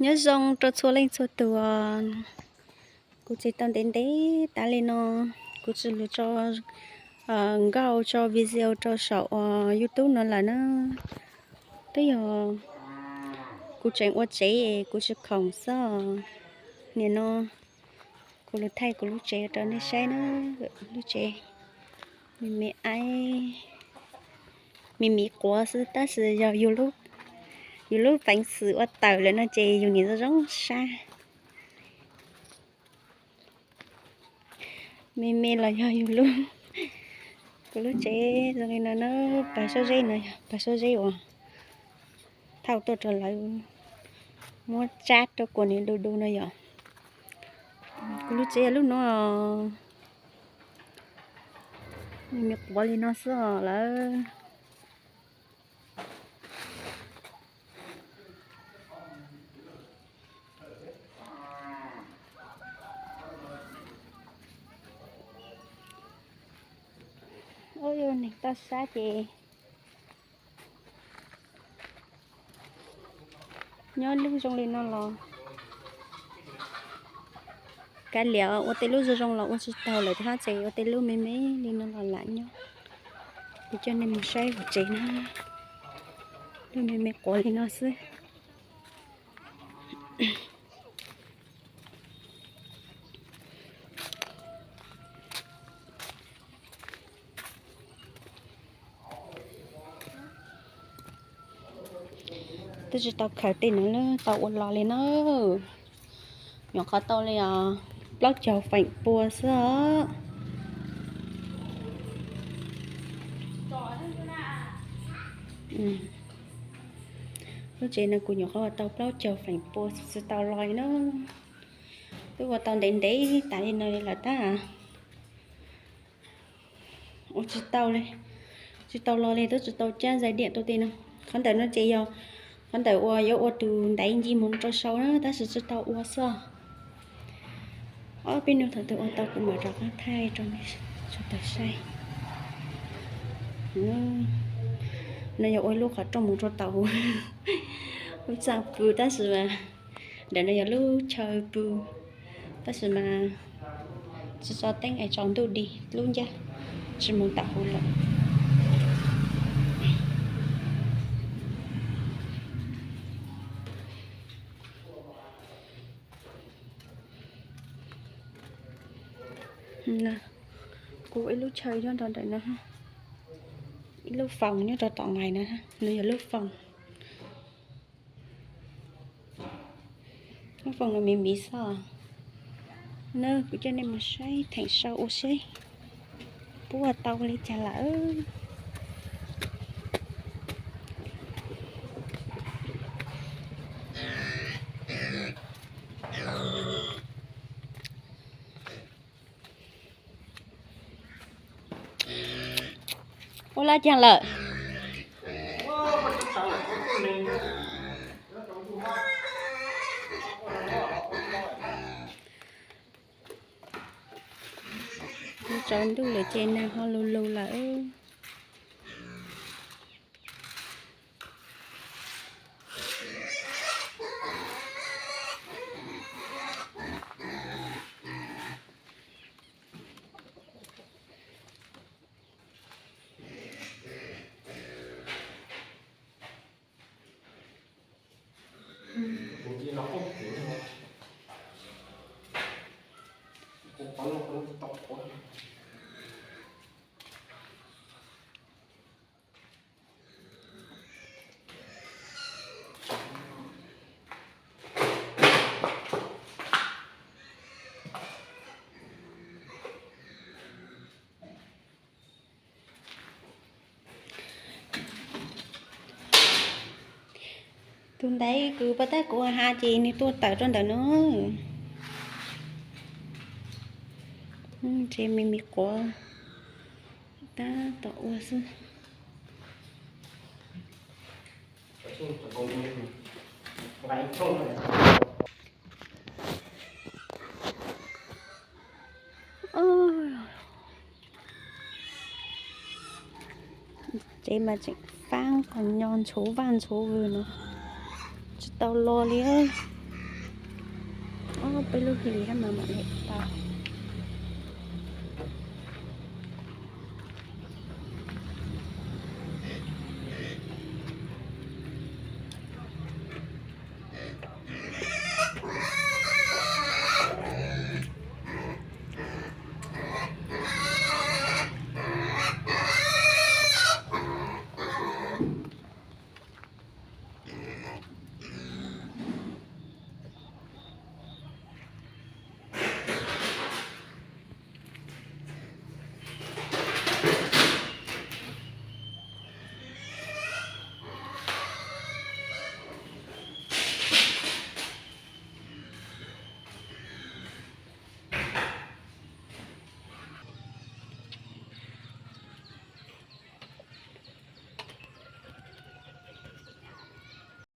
Nyob zoo rau txhua leej txhua tus. Kuv tsev tau ntev ntev tas li no, kuv tsis lug tso nkauj tso video rau saum uas YouTube no lawm na. Twb yog kuv tseem ua tsev kuv tsis khoom xwb. Nim no kuv lug thaij kuv lub tsev rau nej saib na. Lub tsev me me aib, me me quav xwb tab sis yog yus lub peev xwm ua tawm lawm no ces yus nim zoo zoo sab. Me me los yog yus lub, kuv lub tsev zoo li no na. Pas sab zeb no yog pas sab zeb uas thauj tuaj rau lawv muab tsab rau kuas nim du du no yom. Kuv lub tsev yog lub no, me me quav li no xwb os lawm. Ub, neeg toj sab ces nyob lub zoo li no los kav liam, ua tej lub zoo zoo los ua tsis tau lawm thiab ces ua tej lub me me li no los lam nyob. Kuv coj nej mus saib kuv tsev na, lub me me quav li no xwb. Twb tsis tau khaws tej no lawm, tau ua los li na. Nyuam qhuav tau li os plaub caug feem pua xwb os. Lub tsev no kuv nyuam qhuav ua tau plaub caug feem pua xwb tsis tau los li na. Twb ua tau ntev ntev tas li no li lawm tab ua tsis tau li, tsis tau los li, twb tsis tau cab zais diam rau tej no. Qhov ntawm no ces yog qhov ntawm uas yuav ua tus ntaiv nce mus rau saud na tab sis tsis tau ua xwb. Ob peb hnub thaum twg ua tau kuv mam rov qab thaij rau nej sawv daws saib. No yog ua ib lub qhov rooj mus rau tom lub txaj pw tab sis mas ntawm no yog lub chaw pw tab sis mas tsis tso teeb es tsaus ntuj dig lub ncaj tsis mus tom hauv lawm. Kuv ua ib lub chaw nyob rau ntawm no, ib lub foos nyob rau tom nqaim no, no yog lub foos. Lub foos no me me xwb. Na kuv coj nej mus saib theem sau ua seb puas tau li cas lawm. Ua li cas lawm? Tsaus ntuj lawm ces nag ho lug lug lawm. Tus ntaiv kws puag ta kuv has ces nws tuaj tawm rau ntawm no. Ces me me quav tab tom ua xwb. Tsev mas tseem faab qhov nyo ntshuv vaj ntshuv vwg no, tsis tau los li. Peb lub hlis mas mam li tau.